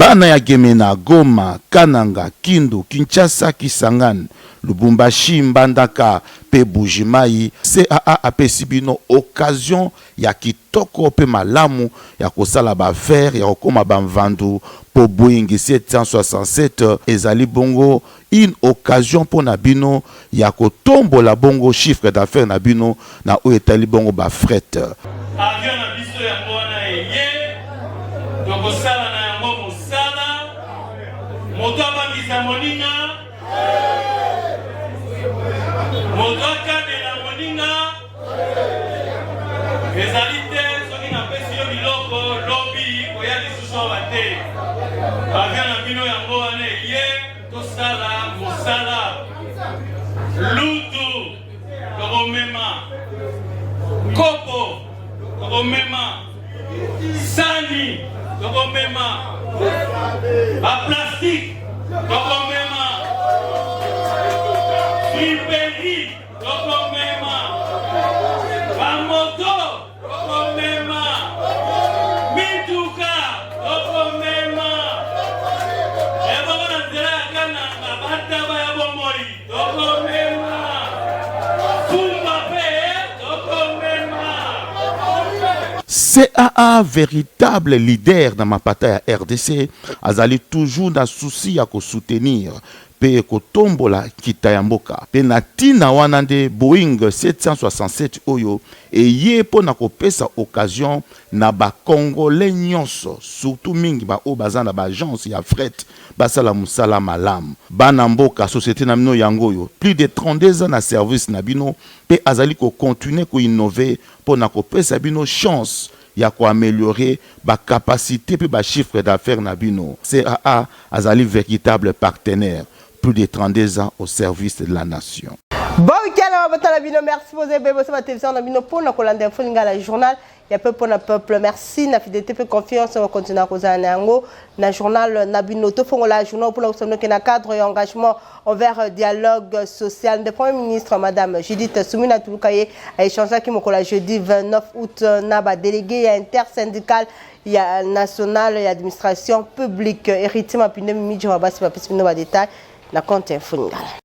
Bana ya Gemena, Goma, Kananga, Kindu, Kinshasa, Kisangani, Lubumbashi, Mbandaka pe Buji-Mayi, CAA apesi bino occasion ya kitoko pe malamu ya kosala ba affaires, ya kokoma ba mvandu po Boeing 767 ezali bongo une occasion pona bino ya kotombola bongo chiffre d'affaires na bino na oyo etali bongo ba fret. Avion na biso yango wana eye, tokosala na yango mosala, moto abangisa moninga, moto akanela moninga, ezali te soki napesi yo biloko lobi koya lisusu awa te. Avion na bino yango wana eye, tosala mosala lutu tokomema kopo tokomema sani tokomema baplastike tokomema friperi tokomema bamoto Tokomema mituka, tokomema ebongo na nzela ya Kananga bataba ya bomoi, tokomema fumba pe tokomema. CAA veritable leader na mapata ya rdc azali toujours na souci ya ko soutenir mpe kotombola nkita ya mboka. Mpe na ntina wana nde Boeing 767 oyo eye mpo na kopesa occasion na ba Congolais nyonso, surtout mingi ba oyo baza na ba agences ya fret basala mosala malamu. Bana mboka, societe na bino yango oyo, plus de 32 ans na service na bino mpe azali ko continuer ko innover mpo na kopesa bino chance ya ko ameliorer ba capacites pe ba chiffres d'affaires na bino. CAA azali veritable partenaire, plus de 32 ans au service de la nation. Bon week-end na mabota na bino. Merci boza ebele bosa ba television na bino pona kolanda info lingala journal ya peuple pona peuple. Merci na fidélité pe confiance on continue kozala na yango na journal na bino. Tofongola journal pona kosala na cadre ya engagement envers dialogue social nde Premier ministre Madame Judith Suminwa Tuluka ye aéchangeaki mokolo ya jeudi 29 août na ba délégué ya intersyndical ya national ya administration publique. Héritier Mapinde Mimidjo Mabasi bapesi bino ba détail na compte Info Lingala.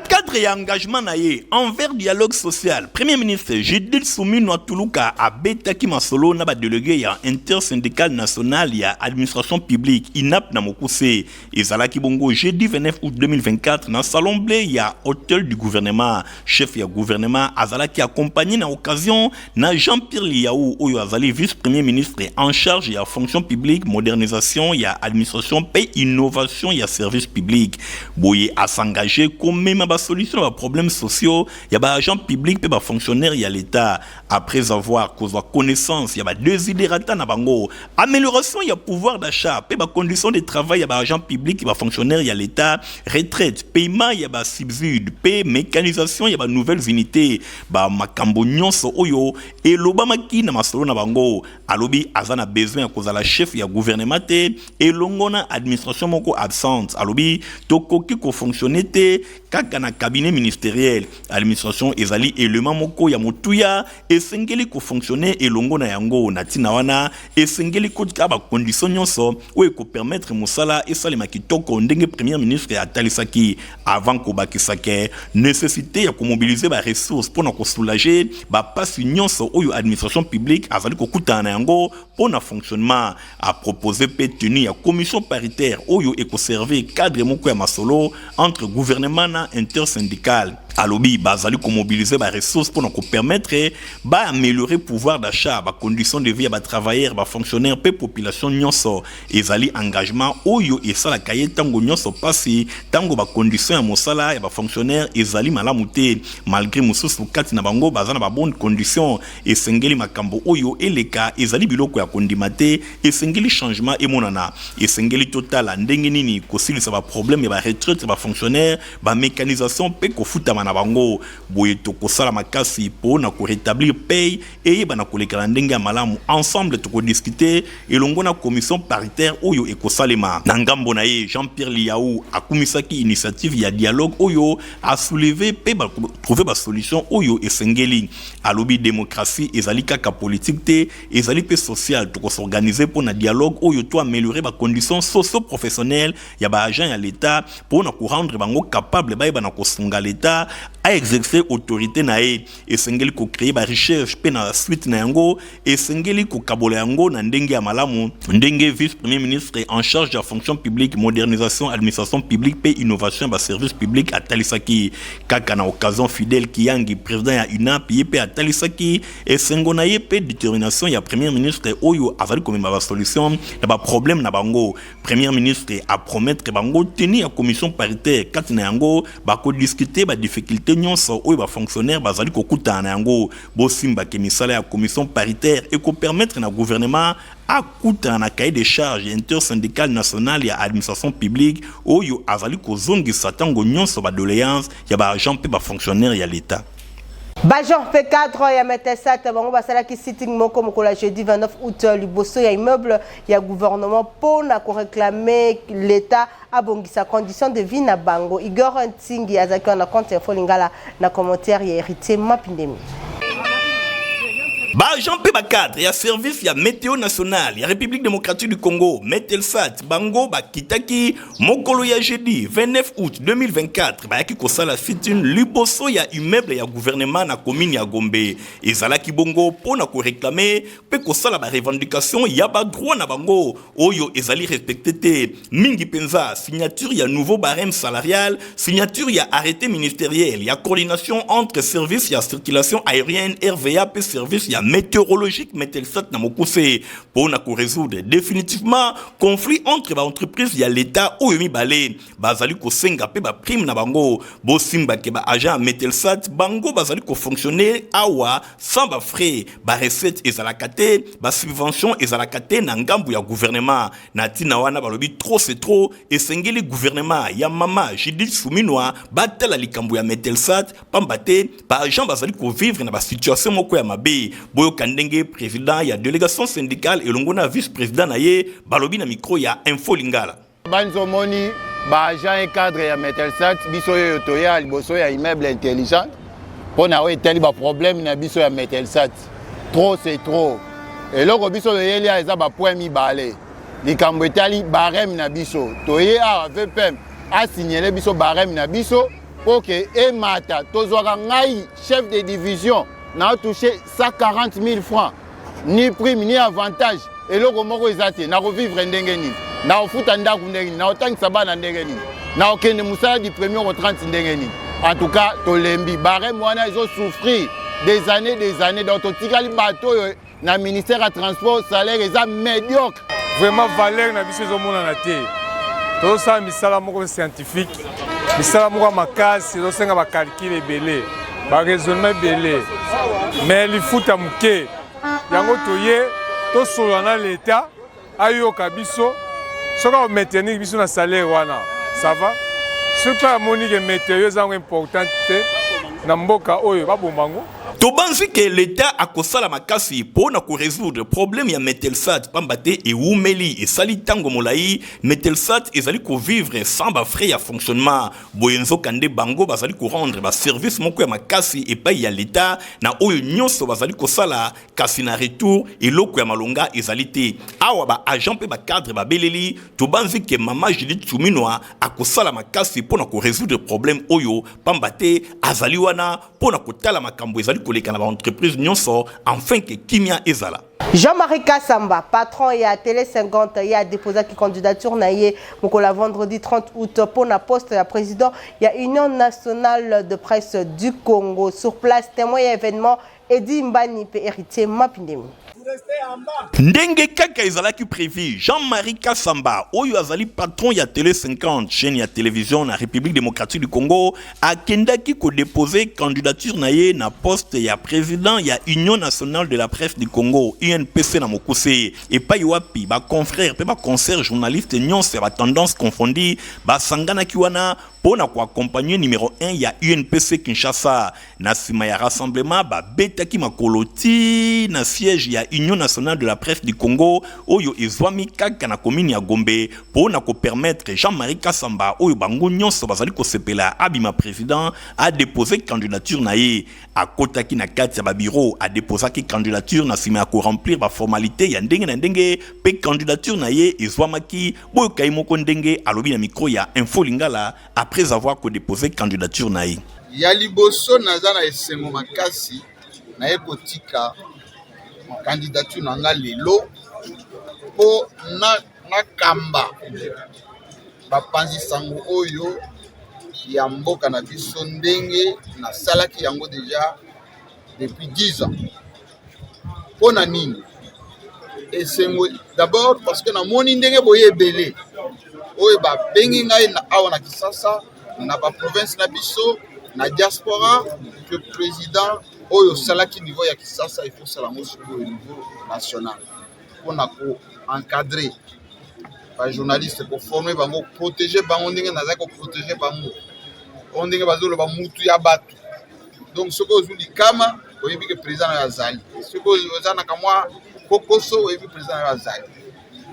Cadre ya engagement na ye envers dialogue social, Premier ministre Judith Suminwa Tuluka abetaki masolo na badélégué ya intersyndical national ya administration publique, INAP na mokuse. Ezalaki bongo jeudi 29 août 2024 na salon bleu ya hôtel du gouvernement. Chef ya gouvernement azalaki accompagné na occasion na Jean-Pierre Lihau oyo azali vice-premier ministre en charge ya fonction publique, modernisation ya administration pe innovation ya service public. Boye as'engager komema ba solution na ba problèmes sociaux ya ba agents publics pe ba fonctionnaires ya l'État après avoir kozwa connaissance ya ba desiderata na bango, amélioration ya pouvoir d'achat pe ba conditions de travail ya ba agents publics, ba fonctionnaires ya l'État, retraite, paiement ya ba subsides pe mécanisation ya ba nouvelles unités, ba makambo nyonso oyo elobamaki na masolo na bango. Alobi aza na besoin ya kozala chef ya gouvernement te elongo na administration moko absente. Alobi tokoki kofonctionner te kaka na cabinet ministériel. Administration ezali élément moko ya motuya, esengeli kofonctionner elongo na yango. Na ntina wana esengeli kotika bacondition nyonso oyo ekopermettre mosala esalema kitoko ndenge premier ministre atalisaki, avant kobakisa ke nécessité ya komobiliser baressources mpona kosoulager bapasi nyonso oyo administration publique azali kokutana na yango mpona fonctionnement. Apropose mpe tenue ya commission paritaire oyo ekoservir cadre moko ya masolo entre gouvernement na intersyndical. Alobi bazali komobiliser baressources mpona kopermettre baaméliorer pouvoir d'achat, bacondition de vie ya batravailleur, bafonctionnaire mpe population nyonso. Ezali engagement oyo esalaka ye ntango nyonso mpasi ntango bacondition ya mosala ya bafonctionnaire ezali malamu te, malgré mosusu kati na bango baza na babonne condition. Esengeli makambo oyo eleka ezali biloko ya kondima te, esengeli changement emonana. Esengeli totala ndenge nini kosilisa baproblème ya baretraite ya bafonctionnaire, bamécanisation mpe kofutama na na bango. Boye tokosala makasi mpo na koretablir paie eyebana koleka na ndenge ya malamu. Ensemble tokodiscuter elongo na commission paritaire oyo ekosalema. Na ngambo na ye, Jean-Pierre Lihau akumisaki initiative ya dialogue oyo asoulever mpe batrouver basolution oyo esengeli. Alobi démocratie ezali kaka politique te, ezali mpe sociale. Tokos'organiser mpo na dialogue oyo to améliorer bacondition socio-professionnelle ya baagent ya l'État mpo na korendre bango capable bayeba na kosunga l'État aexercer autorité na ye. Esengeli kocréer barecherche mpe na suite na yango esengeli kokabola yango na ndenge ya malamu, ndenge vice premier ministre en charge ya Fonction publique, Modernisation, Administration publique mpe Innovation ya baservice public atalisaki. Kaka na occasion, Fidèle Kiyangi, président ya UNAP, ye mpe atalisaki esengo na ye mpe détermination ya premier ministre oyo azali komema basolution na baproblème na bango. Premier ministre apromettre bango tenue ya commission paritaire, kati na yango bakodiscuter badifficulté nyonso oyo bafonctionnaire bazali kokutana na yango. Bosimbake misala ya commission paritaire ekopermettre na gouvernement akutana na cahier de charge intersyndical national ya administration publique oyo azali kozongisa ntango nyonso badoléance ya baagent mpe bafonctionnaire ya l'État. Baagent mpe cadre ya Metelsat, bango basalaki sitting moko mokolo ya jeudi 29 août liboso ya immeuble ya gouvernement mpo na koréclamer l'État abongisa condition de vie na bango. Igor Ntingi azalaki wana, compte Info Lingala, na commentaire ya Héritier Mapindemi. Baagent mpe bacadre ya service ya météo nationale ya République démocratique du Congo, Metelsat, bango bakitaki mokolo ya jeudi 29 août 2024, bayaki kosala sit-in liboso ya immeuble ya gouvernement na commune ya Gombe. Ezalaki bongo mpo na koréclamer mpe kosala barevendication ya badroit na bango oyo ezali respecté te, mingi mpenza signature ya nouveau barème salarial, signature ya arrêté ministériel ya coordination entre service ya circulation aérienne RVA mpe service ya météorologique Metelsat na mokuse, mpo na korésoudre définitivement conflit entre baentreprise ya l'État oyo mibale. Bazali kosenga mpe baprime na bango. Bosimbake baagent ya Metelsat, bango bazali kofonctionner awa sans bafrais, barecette ezalaka te, basubvention ezalaka te na ngambu ya gouvernement. Na ntina wana balobi trop c'est trop, esengeli gouvernement ya mama Judith Suminwa batala likambo ya Metelsat, pamba te baagent bazali kovivre na basituation moko ya mabe. Boyoka ndenge président ya délégation syndicale elongo na vice président na ye balobi na micro ya Info Lingala. Banzomoni baagent et cadre ya Metelsat, biso oyo toya liboso ya immeuble intelligent mpo na oyo etali baproblème na biso ya Metelsat. Trop c'est trop. Eloko biso toyeli awa eza bapoint mibale. Likambo etali barème na biso, toye awa VPM asignele biso barème na biso mpo ke emata. Tozwaka, ngai chef de division natouche 140 000 francs, ni prime ni avantage, eloko moko eza te. Nakovivre ndenge nini? Nakofuta ndako ndenge nini? Nakotangisa bana ndenge nini? Nakokende mosala du premier au 30 ndenge nini? En tout cas tolembi. Barème wana ezosouffrir des années, des années. Donc totikali bato oyo na ministère ya Transport, salaire eza médiocre. Vraiment valeur na biso ezomonana te. Tozosala misala moko scientifique, misala moko ya makasi, ezosenga bacalcul ebele, baraisonnement ebele, mais lifuta moke. Yango toye tosolola na l'État, ayoka biso. Soki akomaintenir biso na salaire wana, ça va. Soki mpe amoni ke météo eza yango important te na mboka oyo, babomba yango. Tobanzi ke l'État akosala makasi mpo na korésoudre problème ya Metelsat, pamba te ewumeli, esali ntango molai Metelsat ezali kovivre sans bafrais ya fonctionnement. Boye nzoka nde bango bazali korendre baservice moko ya makasi epai ya l'État na oyo nyonso bazali kosala, kasi na retour eloko ya malonga ezali te. Awa baagent mpe bacadre babeleli. Tobanzi ke mama Judith Suminwa akosala makasi mpo na korésoudre problème oyo, pamba te azali wana mpo na kotala makambo ezali koleka na baentreprise nyonso, enfin ke kimia ezala. Jean-Marie Kassamba, patron ya Télé 50, ye adéposaki candidature na ye mokolo ya vendredi 30 août pour na poste ya président ya Union nationale de presse du Congo. Sur place, témoin ya événement, Edi Mbani pe Héritier Mapindemi. Ndenge kaka ezalaki prévu, Jean-Marie Kassamba, oyo azali patron ya Tele 50, chaîne ya télévision na République démocratique du Congo, akendaki ko déposer candidature na ye na poste ya président ya Union nationale de la presse du Congo, UNPC na mokuse. Epai wapi ba confrères pe ba consoeurs journalistes nyonso ya ba tendances confondues basanganaki wana mpo na koaccompagner numero 1 ya UNPC Kinshasa. Na sima ya rassemblement, babetaki makolo ti na siège ya Union nationale de la presse du Congo oyo ezwami kaka na commune ya Gombe mpo na kopermettre Jean-Marie Kassamba oyo bango nyonso bazali kosepela abima president a deposer candidature na ye. Akotaki na kati ya ba bureau, a deposaki candidature na sima ya ko remplir ba formalites ya ndenge na ndenge mpe candidature na ye ezwamaki. Boyoka ye moko ndenge alobi na micro ya Info Lingala après avoir ko deposer candidature na ye. Ya liboso naza na esengo makasi naye kotika candidature na nga lelo mpo nakamba bapanzi sango oyo ya mboka na biso ndenge nasalaki yango deja depuis 10 ans. Mpo na nini esengo? D'abord parce que namoni ndenge boye ebele oyo babengi ngai na awa na Kisasa, na ba province na biso, na diaspora, que président oyo osalaki niveau ya Kisasa, il faut osala yango sikoyo niveau national mpona ko encadrer ba journaliste, ko former bango, protéger bango ndenge nazali ko protéger bango, oyo ndenge bazoloba mutu ya bato. Donc soki ozwi likama, oyebi ke président na yo azali. Soki oza na kamwa kokoso, oyebi président na yo azali.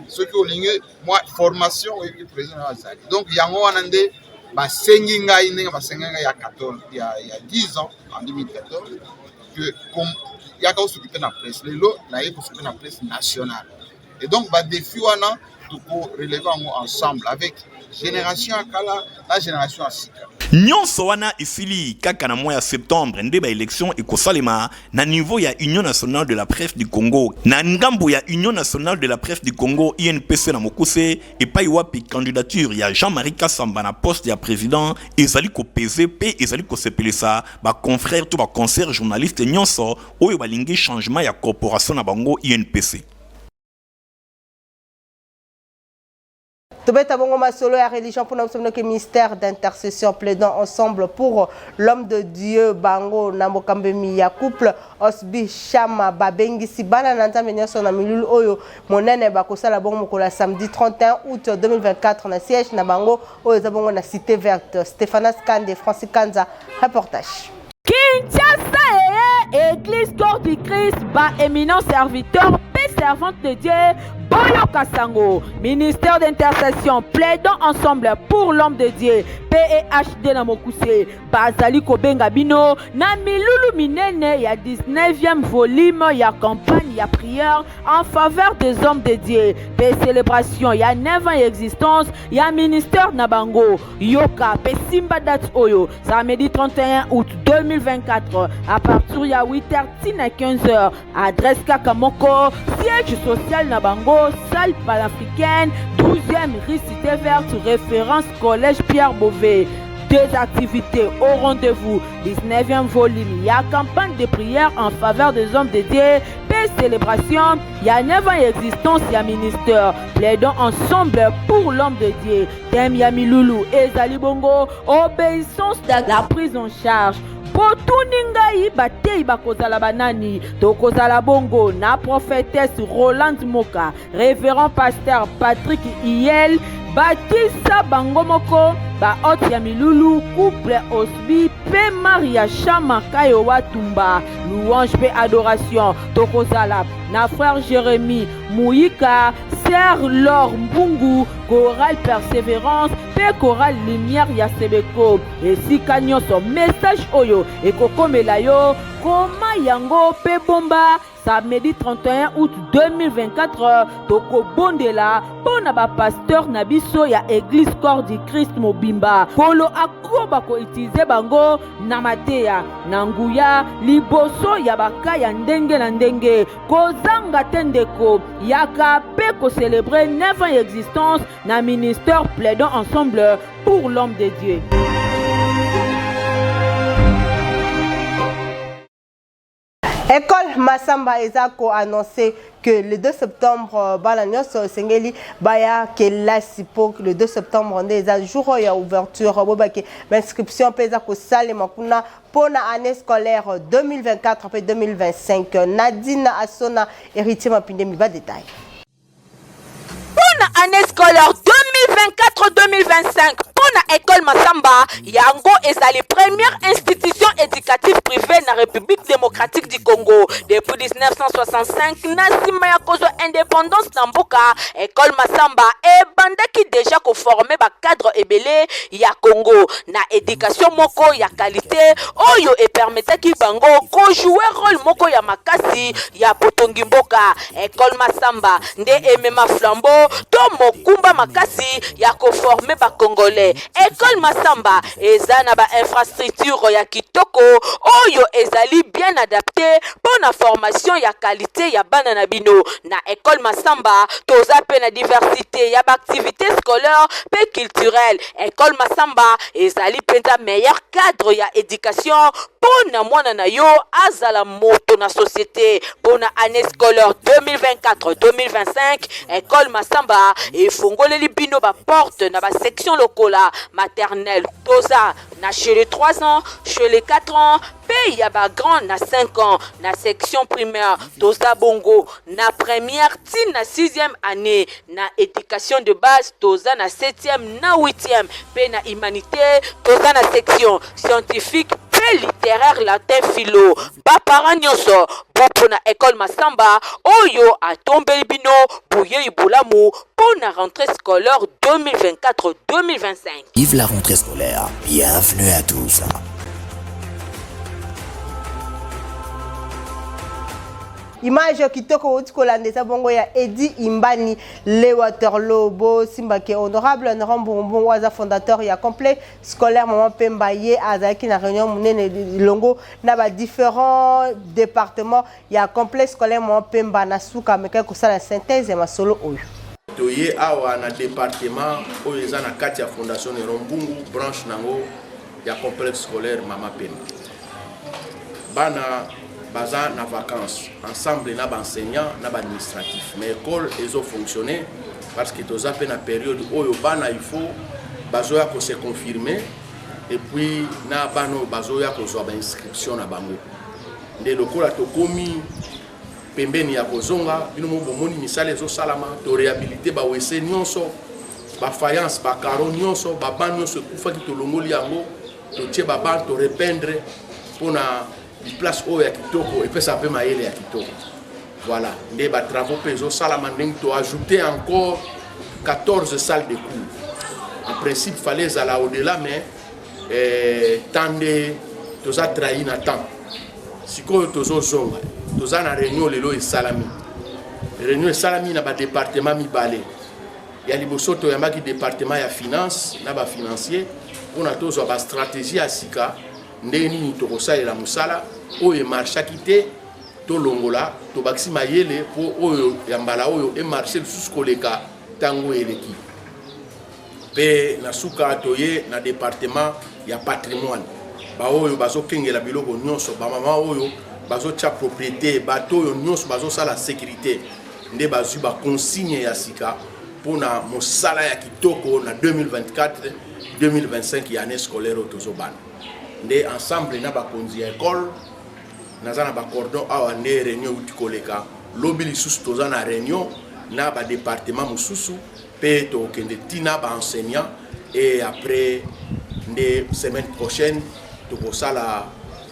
Soki olingi mwa formation, oyebi ke président na yo azali. Donc yango wana nde basengi ngai, ndenge basengi ngai ya 14 ya 10 ans en 2014 que yaka os'occuper na presse. Lelo naye kos'occuper na presse nationale et donc ba défi wana toko relever yango ensemble avec génération ya kala na génération ya sika. Nyonso wana esili kaka na mois ya septembre nde ba élection ekosalema na niveau ya Union nationale de la presse du Congo. Na ngambo ya Union nationale de la presse du Congo, UNPC na mokuse, epai wapi candidature ya Jean-Marie Kassamba na poste ya président ezali kopese mpe ezali kosepelisa ba confrères to ba consoeurs journaliste nyonso oyo balingi changement ya corporation na bango UNPC. Tobeta bongo masolo ya religion mpona biso binoki ministère d'intercession plaidant ensemble pour l'homme de Dieu, bango na mokambemi ya couple Osby Shama, babengisi bana na Nzambe nyonso na milulu oyo monene bakosala bongo mokolo ya samedi 31 août 2024 na siège na bango oyo eza bongo na Cité Verte. Stéphanas Kande, Francis Kanza, reportage. Kinshasa eye Église Corps du Christ ba éminent serviteur pe servante de Dieu boyoka sango ministère d'intercession plaidons ensemble pour l'homme de Dieu PEHD na mokuse bazali kobenga bino na milulu minene ya 19e volume ya campagne ya prière en faveur des hommes de Dieu pe célébration ya 9 ans ya existence ya ministère na bango. Yoka pe simba date oyo samedi 31 août 2024 à partir ya 8h tina 15h, adresse kaka moko, siège social na bango, salle panafricaine, 12e rue Cité Verte, référence collège Pierre Beauvais. Deux activités au rendez-vous: 19e volume ya campagne de prière en faveur des hommes de Dieu pe célébration ya 9 ans ya existence ya ministère plaidons ensemble pour l'homme de Dieu. Thème ya milulu ezali bongo obéissance, la prise en charge. Botuni ngai bateyi bakozala banani? Tokozala bongo na prophétesse Roland Moka, révérend pasteur Patrick Iyel, bakisa bango moko ba hôte ya milulu couple Osbi pe Maria Shama Kayowa Tumba, louange pe adoration. Tokozala na frère Jérémie Muyika, sœur Laure Mbungu, chorale Persévérance pe chorale Lumière ya Sebeko. Esika nyonso message oyo ekokomela yo, koma yango pe bomba. Samedi 31 août 2024 tokobondela mpo na bapasteur na biso ya Église Corps du Christ mobimba. Nkolo akoba koutilize bango na mateya na nguya liboso ya baka ya ndenge na ndenge. Kozanga te ndeko, yaka pe kocelebre 9 ans ya existence na ministère plaidons ensemble pour l'homme de Dieu. École Massamba eza ko annoncer que le 2 septembre euh, bana nyonso esengeli baya kelasi mpo le 2 septembre nde eza jour ya ouverture boyebake bainscription mpe eza kosalema kuna mpo na année scolaire 2024 mpe 2025. Nadine Asona, Héritier Mapindemi, ba détail. Mpo na année scolaire 2024-2025 mpo na Ecole Massamba, yango ezali première institution éducative privée na République démocratique du Congo depuis 1965. Na nsima ya kozwa indépendance na mboka, Ecole Massamba ebandaki deja koforme bacadre ebele ya Congo na education moko ya qualité oyo epermetaki bango kojoue role moko ya makasi ya botongi mboka. Ecole Massamba nde emema flambeau to mokumba makasi ya koforme ba Congolais. Ecole Massamba eza na ba infrastructure ya kitoko oyo ezali bien adapte mpo na formation ya qualite ya bana na bino. Na Ecole Massamba toza mpe na diversite ya ba activites scolaires mpe culturelles. Ecole Massamba ezali mpenza meilleur cadre ya education mpo na mwana na yo azala moto na societe. Mpo na annee scolaire 2024-2025, Ecole Massamba efongoleli bino ba porte na ba section lokola maternelle toza na chez les 3 ans, chez les 4 ans mpe ya ba grand na 5 ans. Na section primaire toza bongo na première ti na 6e année, na education de base toza na 7e na 8e mpe na humanité toza na section scientifique mpe littéraire latin philo. Baparent nyonso bopo na Ecole Massamba oyo atombeli bino boyei bolamu mpo na rentrée scolaire 2024-2025. Vive la rentrée scolaire, bienvenue à tous. Image kitoko outi kolanda eza bongo ya Eddy Imbani le Waterloo. Bosimbake honorable Laurent Mbongo aza fondateur ya complexe scolaire Maman Pemba, ye azalaki na réunion monene elongo na ba différents départements ya complexe scolaire Maman Pemba. Na suka amekaki kosala synthèse ya masolo oyo. Toye awa na département oyo eza na kati ya Fondation Neron Mbungu, branche nango ya complexe scolaire Mama Pemba. Bana baza na vacances ensemble na baenseignant na baadministratif, mais école ezofonctionne parce que toza mpe na période oyo bana il faut bazoya kose confirmer, et puis na bana oyo bazoya kozwa bainscription na bango. Nde lokola tokomi pembeni ya kozonga, bino mo bomoni misala ezosalama. Toréhabilite bawese nyonso, bafaïence, bacarreaux nyonso, baban nyonso ekufaki, tolongoli yango, totie baban, torepeindre mpona biplace oyo ya kitoko epesa mpe mayele ya kitoko. Voilà nde batravaux mpe ezosalama ndenge toajoute encore 14 salles de cours. En principe fallait ezala au-delà, mais temps nde toza trahi na temps. Sikoyo tozozonga, toza na réunion lelo esalami. Réunion esalami na badepartement mibale. Ya liboso toyambaki département ya finance na bafinancier mpona tozwa bastratégie ya sika, ndenge nini tokosalela mosala oyo emarchaki te, tolongola, tobakisi mayele mpo oyo ya mbala oyo emarche lisusu koleka ntango eleki. Mpe na suka toye na département ya patrimoine, baoyo bazokengela biloko nyonso, bamama oyo bazotia propriété, bato oyo nyonso bazosala sécurité, nde bazwi baconsigne ya sika mpona mosala ya kitoko na 2024 2025 ya année scolaire oyo tozobanda. Nde ensemble na bakonzi ya école, naza na bacordon awa, nde réunion euti koleka. Lobi lisusu toza na réunion na badepartement mosusu mpe tokokende ntina baenseignant, et après nde semaine prochaine tokosala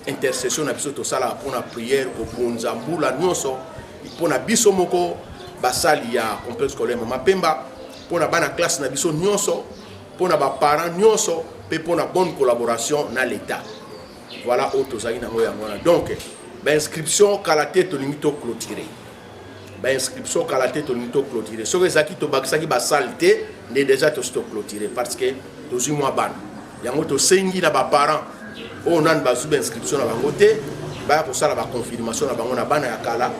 intercession na biso tosalaka mpona prière kobonza mbula nyonso mpona biso moko basali ya complexe scolaire Mama Pemba, mpona bana classe na biso nyonso, mpona baparent nyonso mpe mpona bonne collaboration na l'État. Voilà oyo tozali nango yango wana. Donc bainscription kala te tolingi toclôturer bainscription, kala te tolingi toclôturer. Soki ezalaki tobakisaki basale te, nde déjà tosi toclôturer, parce que tozwi mwa bana. Yango tosengi na baparent oyo nani bazwi bainscription na bango te, baya kosala baconfirmation na bango na bana ya kala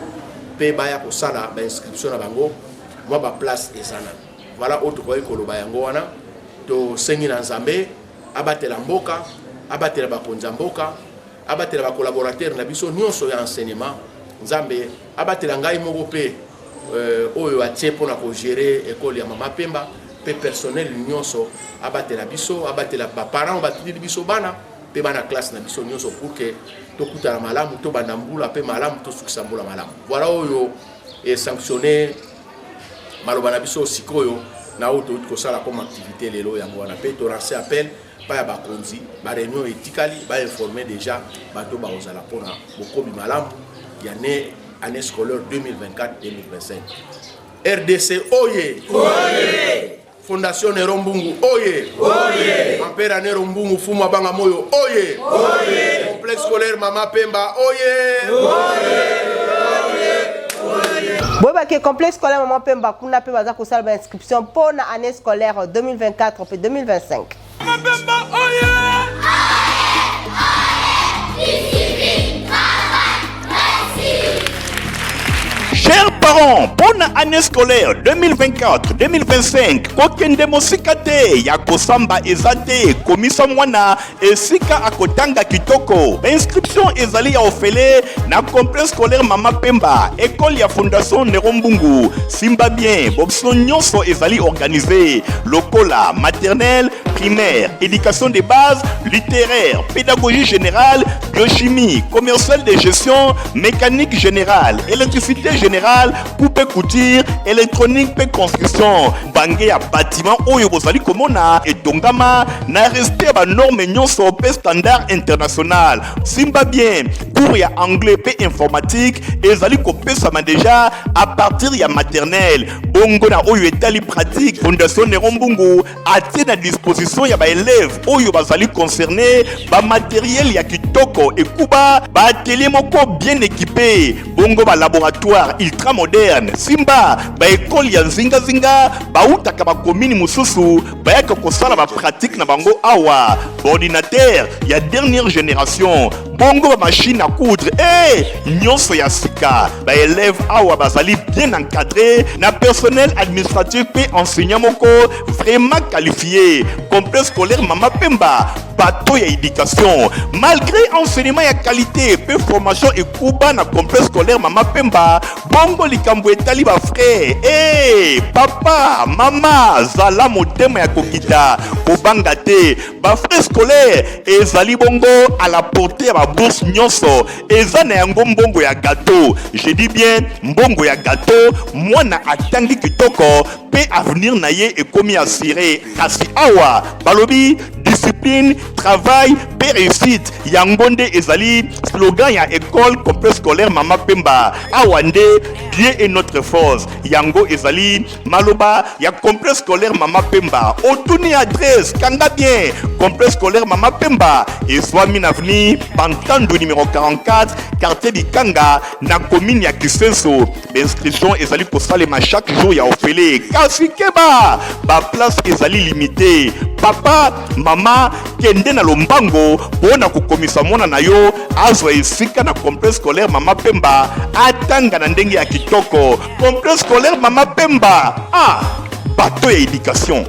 mpe baya kosala bainscription na bango, mwa baplace eza nano. Voilà oyo tokoki koloba yango wana. Tosengi na Nzambe abatela mboka, abatela bakonzi ya mboka, abatela bacollaborateur na biso nyonso ya enseignement. Nzambe abatela ngai moko mpe euh, oyo atie mpo na kogere ekole ya Mama Pemba mpe personnel nyonso, abatela biso, abatela baparent oyo batindeli biso bana mpe bana classe na biso nyonso pour que tokutana malamu, tobanda mbula mpe malamu, tosukisa mbula malamu. Voilà oyo esanctionne maloba na biso sikoyo na oyo touti kosala comme activité lelo. Yango wana mpe tolance appel pa ya bakonzi, ba réunion etikali, ba informer déjà bato bakozala mpona bokobi malamu ya ne année scolaire 2024-2025. RDC oye, oye! Fondation Nero Mbungu oye, oye! Ampera Nero Mbungu Fumu Abanga Moyo oye, oye! Complexe scolaire Mama Pemba oye, oye! Boyebaki complexe scolaire Mama Pemba kuna mpe baza kosala ba inscription mpo na année scolaire 2024 mpe 2025. Mama Pemba oye! Chers parents, bonne année scolaire 2024-2025. Kokende mosika te ya kosamba eza te, komisa mwana esika akotanga kitoko. Inscription ezali ya ofele na complexe scolaire Mama Pemba, école ya Fondation Nero Mbungu. Simba bien, boption nyonso ezali organisé lokola maternelle, primaire, éducation de base, littéraire, pédagogie générale, biochimie, commercial de gestion, mécanique générale, électricité générale, coupe couture, électronique pe construction. Bange ya bâtiment oyo bozali komona etongama na respect ya ba normes nyonso pe standard international. Simba bien, cours ya anglais pe informatique ezali kopesama déjà à partir ya maternelle. Bongo na oyo etali pratique, Fondation Nero Mbungu atie na disposition ya ba élèves oyo bazali concerné ba matériel ya kitoko ekuba, ba atelier moko bien équipé, bongo ba laboratoire ultra moderne. Simba ba école ya nzingazinga bautaka ba commune mosusu bayaka kosala ba pratique na bango awa, ba ordinateur ya dernière génération, bongo ba machine à coudre e nyonso ya sika. Ba élèves awa bazali bien encadré na personnel administratif mpe enseignant moko vraiment qualifié. Complexe scolaire Mama Pemba, bateau ya éducation, malgré enseignement ya qualité mpe formation ekuba na complexe scolaire Mama Pemba. Bongo likambo etali ba frais, e papa mama zala motema ya kokita, kobanga te. Ba frais scolaire ezali bongo à la portée ya ba bourse nyonso, eza na yango mbongo ya gâteau, je dis bien mbongo ya gâteau. Mwana atangi kitoko mpe avenir na ye ekomi assuré. Kasi awa balobi discipline, travail mpe réussite, yango nde ezali slogan ya école complexe scolaire Mama Pemba. Awa nde Dieu est notre force, yango ezali maloba ya complexe scolaire Mama Pemba. Otuni adresse, kanga bien, complexe scolaire Mama Pemba ezwami na avenue Bantandu numéro 44, quartier Bikanga, na commune ya Kisenso. Inscription ezali kosalema chaque jour ya ofele, kasi keba, ba place ezali limité. Papa, mama, kende na lombango mpo na kokomisa mwana na yo azwa esika na complexe scolaire Mama Pemba, atanga na ndenge ya kitoko. Complexe scolaire Mama Pemba, ah, bateau ya éducation.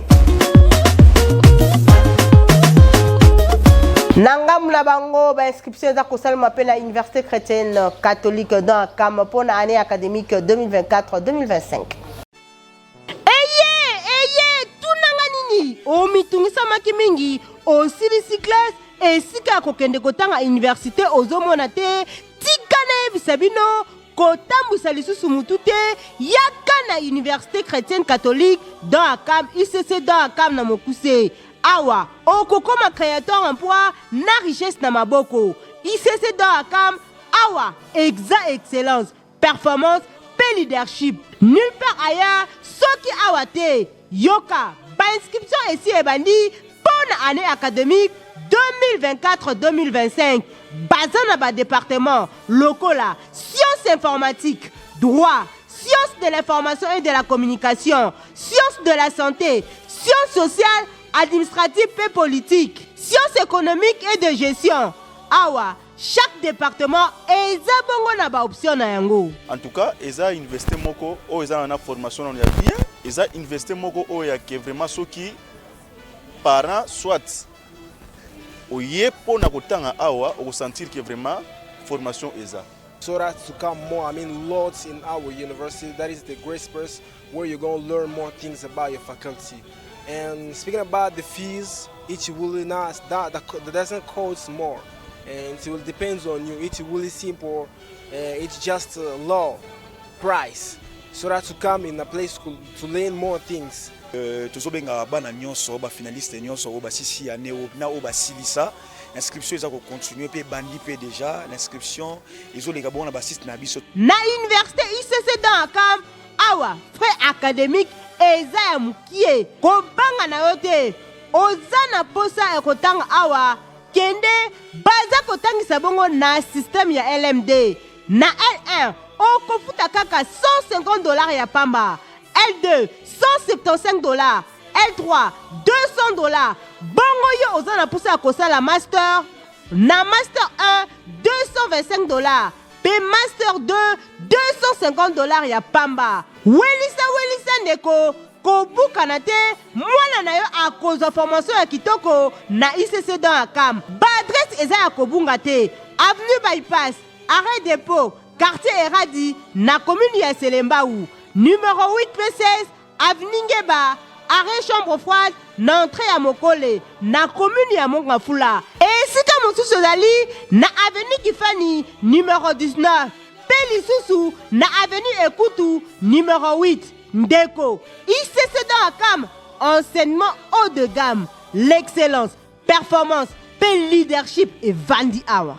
Na ngambo na bango, ba inscription eza kosalema mpe na Université chrétienne catholique dans Akam mpo na année académique 2024-2025. Eye eye, tunanga nini? Omitungisamaki mingi, osilisi classe, esika ya kokende kotanga université ozomona te. Tika nayebisa bino, kotambwisa lisusu mutu te, yaka na Université chrétienne catholique dans Akam, UCC dans Akam na mokuse. Awa okokoma créateur emploi na richesse na maboko. UCC dans Akam, awa exa excellence, performance pe leadership. Nulle part ailleurs soki awa te. Yoka, ba inscription esi ebandi mpo na annee academique 2024-2025. Baza na ba departements lokola sciences informatiques, droit, sciences de l'information et de la communication, sciences de la santé, sciences sociales, administratives pe politiques, sciences économiques et de gestion. Awa, chaque département eza bongo na ba options na yango. En tout cas, eza université moko oyo eza na formation nanu ya bien, eza université moko oyo ya ke vraiment soki parent soit oye mpo na kotanga awa, okosentir ke vraiment formation eza. so that to come more, I mean, lots in our university. That is the great space where you're going to learn more things about your faculty. And speaking about the fees, it will not, that, that doesn't cost more. And it will depends on you. It's really simple. It's just a low price so that to come in a place to learn more things. Tozobenga bana nyonso, bafinaliste nyonso oyo basisi année oyo na oyo basilisa. Inscription eza kocontinue mpe ebandi mpe déjà, l'inscription ezoleka bongo na basite na biso. Na université ICC dans Akam awa, frais académique eza ya mokie. Kobanga na yo te, oza na posa ya kotanga awa, kende. Baza kotangisa bongo na système ya LMD. Na L1 okofuta kaka 150 $ ya pamba, L2 175 $, L3 200 $. Bongo yo oza na posa ya kosala master, na master 1 225 $ mpe master 2 250 $ ya pamba. Welisa, welisa ndeko, kobukana te. Mwana na yo akozwa formation ya kitoko na ICC dans Akam. Baadresse eza ya kobunga te: avenue Bypass, arrêt Dépôt, quartier Eradi, na commune ya Selembao, numéro 8 p 16, avenue Ngeba, arrêt Chambre Froide, na entrée ya Mokole, na commune ya Mont-Ngafula. Esika mosusu ezali na avenue Kifani, numéro 19, mpe lisusu na avenue Ekutu, numéro 8. Ndeko, ICC dans Akam, enseignement haut de gamme, l'excellence, performance mpe leadership evandi awa.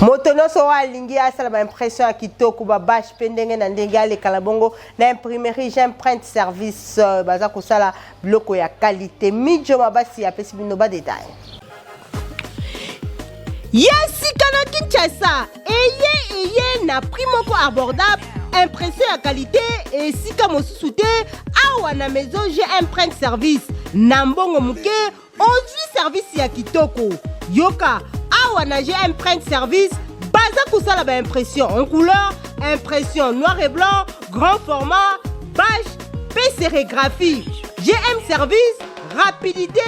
Moto nyonso oyo alingi asala baimpression ya kitoko, babâche mpe ndenge na ndenge, alekala bongo na imprimerie Gem Print Service. Baza kosala biloko ya qualité. Mijo Mabasi apesi bino badétail. Ya sika na Kinshasa eye, eye na prix moko abordable, impression ya qualité esika mosusu te, awa na maison GM Print Service. Na mbongo moke ozwi service ya kitoko. Yoka, awa na GM Print Service baza kosala baimpression en couleur, impression noir et blanc, grand format, bâche mpe sérigraphie. GM Service, rapidité,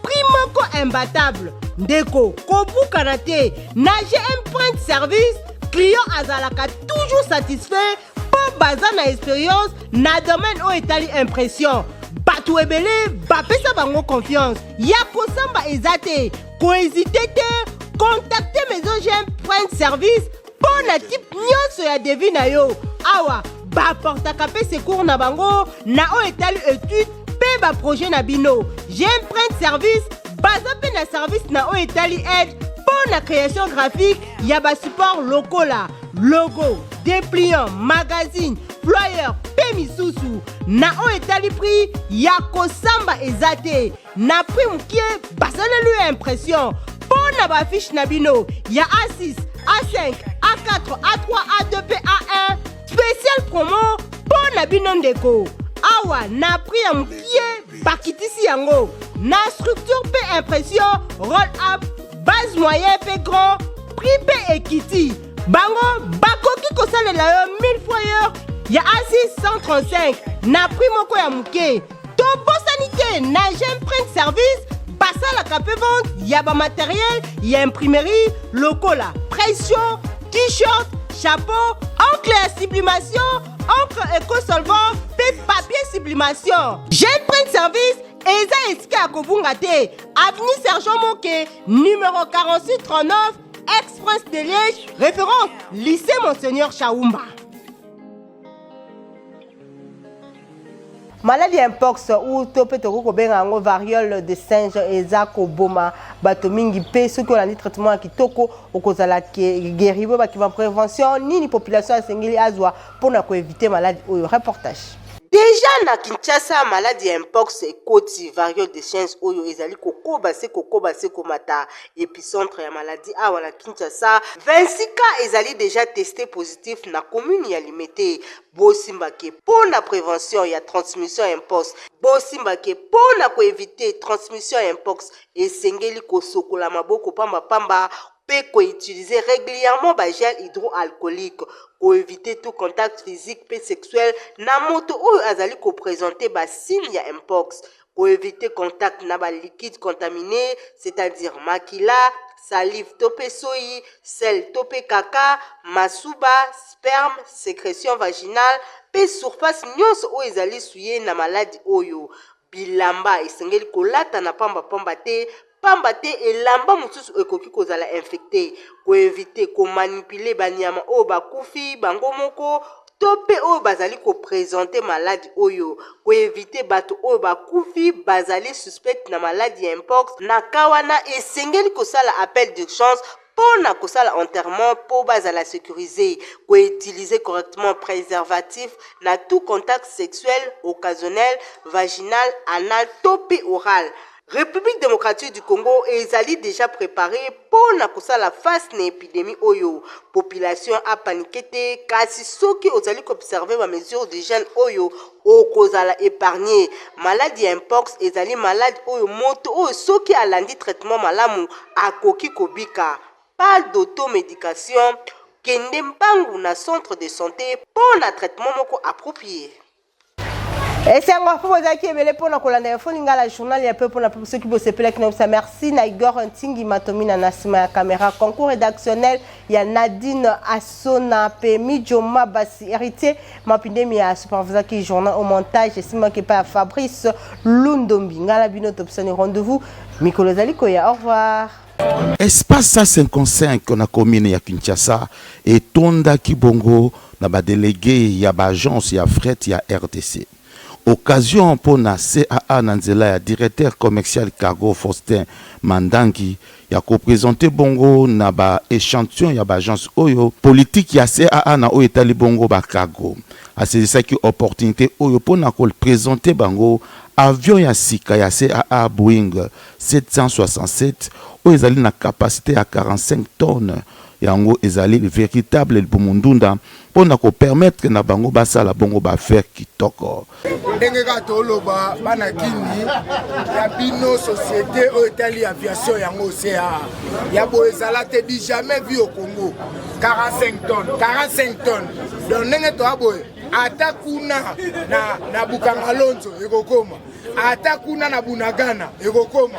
prix moko imbattable. Ndeko, kobukana te. Na GM Print Service, client azalaka toujours satisfait mpo baza na expérience na domaine oyo etali impression. Bato ebele bapesa bango confiance ya kosamba eza te. Kohésiter te, contacte maison GM Print Service mpo na type nyonso ya devis na yo. Awa baportaka mpe secours na bango na oyo etali étude mpe baprojet na bino. GM Print Service baza mpe na service na oyo etali aide mpo na création graphique ya basupport lokola logo, dépliant, magazine, flyer mpe misusu. Na oyo etali prix ya kosamba eza te, na prix mokie basaleli yo impression mpo na baaffiche na bino ya A6, A5, A4, A3, A2 mpe A1. Spécial promo mpo na bino ndeko, awa na prix ya mokie bakitisi yango na structure mpe impression roll up, base moyen mpe grand, prix mpe ekiti. Bango bakoki kosalela yo 1000 foyer ya A6 135 na prix moko ya moke. Tobosani te, na Gem Print Service basalaka mpe vente ya bamatériel ya imprimerie lokola pression, t-shirt, chapeau, encre ya sublimation, encre écosolvant mpe papier sublimation. Gem Print Service eza esika ya kobunga te: avenue Sergent Moke, numéro 4639, Express de Liège, référence lycée Monseigneur Chaumba. Maladie ya mpox ou to mpe tokoki kobenga yango variole de singe eza koboma bato mingi, mpe soki olandi traitement ya kitoko okozala guéri. Boye bakima prévention nini population asengeli azwa mpona koéviter maladie oyo? Reportage. Déjà na Kinshasa, maladie ya mpox ekoti, variole de singe oyo ezali kokoba se kokoba se komata. Épicentre ya maladie awa na Kinshasa, 26 cas ezali déjà testé positif na commune ya Limete. Bosimbake mpo na prévention ya transmission ya mpox, bosimbake mpo na koéviter transmission ya mpox, esengeli kosokola maboko pambapamba mpe koutiliser régulièrement bagel hydroalcoolique, koéviter tout contact physique mpe sexuel na moto oyo azali koprésenter basigne ya mpox. Ko eviter contact na ba liquides contamines, c'est-à-dire makila, salive to pe soyi, selles to pe kaka, masuba, sperme, secretion vaginale, pe surface nionso oyo ezali souiller na maladi oyo. Bilamba esengeli kolata na pamba pamba te, pamba te elamba mosusu ekoki kozala infecte. Ko eviter ko manipuler ba nyama oyo bakufi bango moko to pe oyo bazali ko presenter maladi oyo. Ko eviter bato oyo bakufi bazali suspect na maladi ya mpox. Na cas wana, esengeli kosala appel d'urgence mpo na kosala enterrement mpo bazala securise. Ko utiliser correctement preservatif na tout contact sexuel occasionnel, vaginal, anal to pe oral. Republique democratique du Congo ezali dejà preparer mpo na kosala face na epidemie oyo. Population a paniquer te kasi soki ozali ko observer ba mesures d'hygiène oyo okozala epargner. Maladi ya mpox ezali maladi oyo moto oyo soki alandi traitement malamu akoki kobika. Pas d'automedication, kende mbangu na centre de sante mpo na traitement moko approprie. Esengo mpo bozalaki ebele mpo na kolanda Info Lingala, journal ya peuple na peuple. Soki bosepelaki na bisa, merci na Igor Ntingi Matomina na nsima ya caméra, concours rédactionnel ya Nadine Asona pe Mijo Mabasi, héritier Mapindemi ya supervisaki journal au montage esimaki epai ya Fabrice Lundombi. Ngala bino topesani rendez-vous mikolo ezali koya. Au revoir. Espace 155 na commune ya Kinshasa etondaki bongo na ba delegues ya ba agences ya fret ya rdc. Occasion mpo na CAA na nzela ya directeur commercial cargo Faustin Mandangi ya ko presenter bongo na ba echantillons ya ba agences oyo politique ya CAA na oyo etali bongo ba cargo. Asaisissaki opportunite oyo mpo na ko presenter bango avion ya sika ya CAA Boeing 767 oyo ezali na capacite ya 45 tonnes, yango ezali veritable libumu ndunda mpo na ko permettre na bango basala bongo ba affaires kitoko. Ndenge kaka toloba bana kini ya bino société oyo etali aviation yango CAA ya boye ezala te du jamais vu au Congo 45 tonnes 45 tonnes donc ndenge toya boye ata kuna na, na Bukangalonzo ekokoma ata kuna na Bunagana ekokoma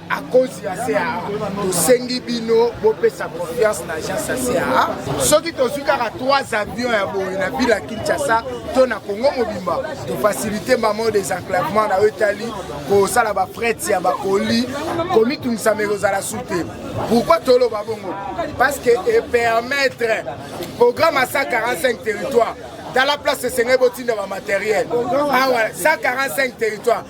à cause ya CAA. Tosengi bino bopesa confiance na agence ya CAA. Soki tozwi kaka 3 avions ya boye na ville ya Kinshasa to na Congo mobimba, tofacilite mamo désenclavement na oyo etali kosala ba fret ya bakoli, komitungisama ekozala su te. Pourquoi toloba bongo? Parce que epermettre programme ya 145 territoires tala place esengeli botinda ba materiel awa 145 territoire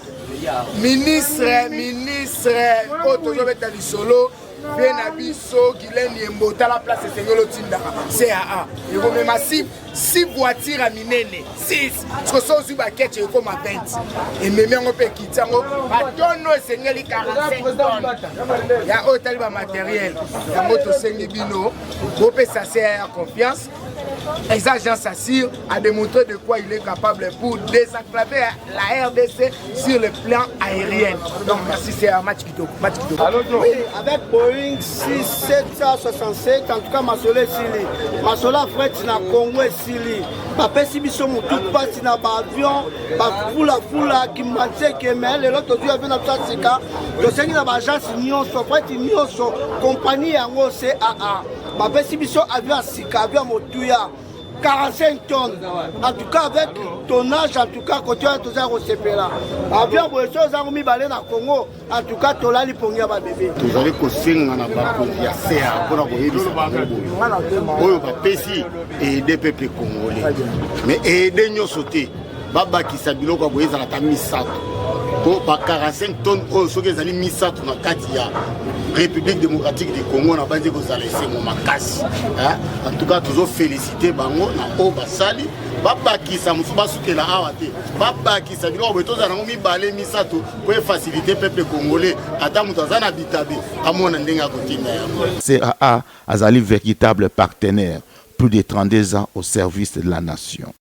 ministre ministre oyo tozobeta lisolo mpe na biso Guylaine Yembo tala place esengeli otindaka CAA ekomema si si voiture ya minene 6 siko so ozwi baketche ekoma 20 ememi yango mpe ekiti yango batono esengeli 45 tonne ya oyo etali bamateriel yango tosengi bino bopesa CAA confiance Eza Jean Sassir a démontré de quoi il est capable pour désenclaver la RDC sur le plan aérien. Donc merci, c'est un match kitoko. Match kitoko. Oui, avec Boeing 6767, en tout cas masolo esili. Masolo ya fret na Congo esili. Bapesi biso motu mpasi na baavion, bafulafula, kimbanseke, mais lelo tozwi avion na biso ya sika. Tosengi na baagence nyonso, fret nyonso, compagnie yango CAA. Bapesi biso avion ya sika, avion ya motuya 45 tonnes. En tout cas avec tonnage, en tout cas côté wana toza kosepela. Avion boye so ozango mibale na Congo, en tout cas tolali pongi ya babebe. Tozali kosenga na bakonzi ya CA mpona koyebisa bango boye oyo bapesi aide peuple congolais, mais aide nyonso te, babakisa biloko ya boye ezala ata misato po ba 45 tonnes oyo soki ezali misato na kati ya République démocratique du Congo na banzi kozala esengo makasi. En tout cas tozo féliciter bango na oyo basali, babakisa mosusu basukela awa te, babakisa biloko boye tozala nango mibale misato po efacilite peuple congolais, ata moto aza na bitabe amona ndenge akotinda yango. CAA azali véritable partenaire plus de 32 ans au service de la nation.